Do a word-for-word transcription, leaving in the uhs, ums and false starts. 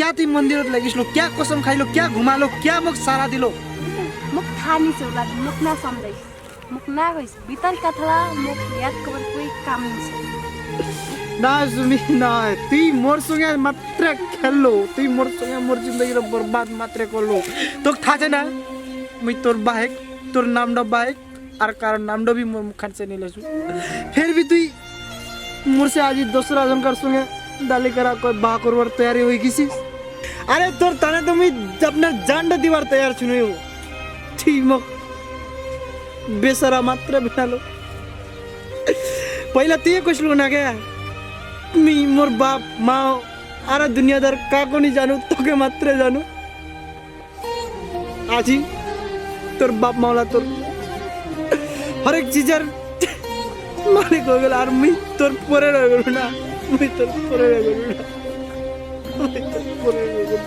কিয়া তুই মন্দিৰত লাগিছিল, কিয়া কসম খাইল, কিয়া ঘুমাল, কিয়া মোক সাৰা দিল? মোক ঠানি চলাবি, মোক না সমঝাইস, মোক না কইস, বিতাল কথালা মোক ইয়াত কবার কুই কাম নাই। না, সুমি, না, তুই মোর সঙ্গে মাত্র খেললো, তুই মোর সঙ্গে মোর জিন্দগিরে বরবাদ মাত্র করলো। তোক থাচে না, মুই তোর বাহেক, তোর নামডা বাহেক, আর কারো নামডা বি মোর মুখানসে নেই লেসু। ফের বি তুই মোরসে আজি দোসরা জনকার সঙ্গে ডালি করা কই বাহ করবার তৈয়ারি হই গেছিস। আরে তোর তানে তো মুই আপনার জানটা দিবার তৈয়ার ছুনুই। তুই মক বেসারা মাত্র বেনালো। পয়লা তুই কইসলু না কে? মি মোর বাপ, মা, আর দুনিয়াদার কাকো নি জানু, তোকে মাত্র জানু। আজি তোর বাপ মাওলা তোর হরেক চিজর মালিক হয়ে গেল, আর মুই তোর পরে রয়ে গেল না, মুই তোর পরে রয়ে গেল না, মুই তোর পরে রয়ে গেল।